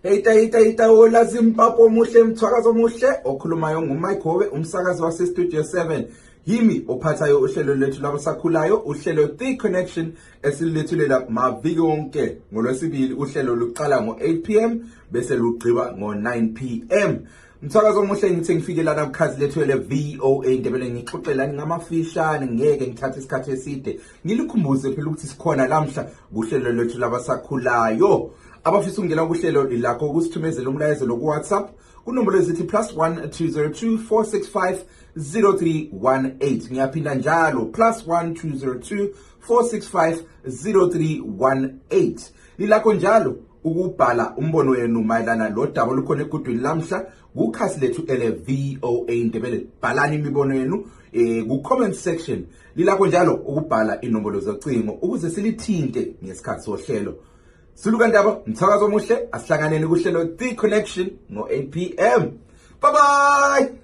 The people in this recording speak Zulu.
Heita heita heita hola Zimbabwe omuhle, mthwakazi omuhle. Okhulumayo nguMike Hobe, umsakazi wase Studio 7. Yimi ophathayo uhlelo lwethu labasakhulayo, uhlelo The Connection esilethulela maviki wonke ngolwesibili. Uhlelo luqala ngo-8 pm bese lugqiba ngo-9 pm. Mthwakazi omuhle, ngithe ngifike lana kukhazi lethu ele VOA Ndebele, ngixoxelani ngamafishane, ngeke ngithathe isikhathi eside. Ngilikhumbuze phela ukuthi sikhona lamhla kuhlelo lwethu labasakhulayo. Abafisa ukungena kuhlelo lakho ukusithumezela umlayezo loku WhatsApp kunombolo ezithi +1 202 465 0318. Ngiyaphinda njalo, +1 202 465 0318. Lilakho njalo ukubhala umbono wenu mayelana lo daba olukhona egudwini lamhla kukhasi lethu ele VOA Ndebele. Bhalani imibono yenu ku comment section. Lilakho njalo ukubhala inombolo zocingo ukuze silithinte ngesikhathi sohlelo. Suluka Ndaba, mthakazo omuhle, asihlanganeni kuhlelo The Connection ngo-8 pm. Bye bye.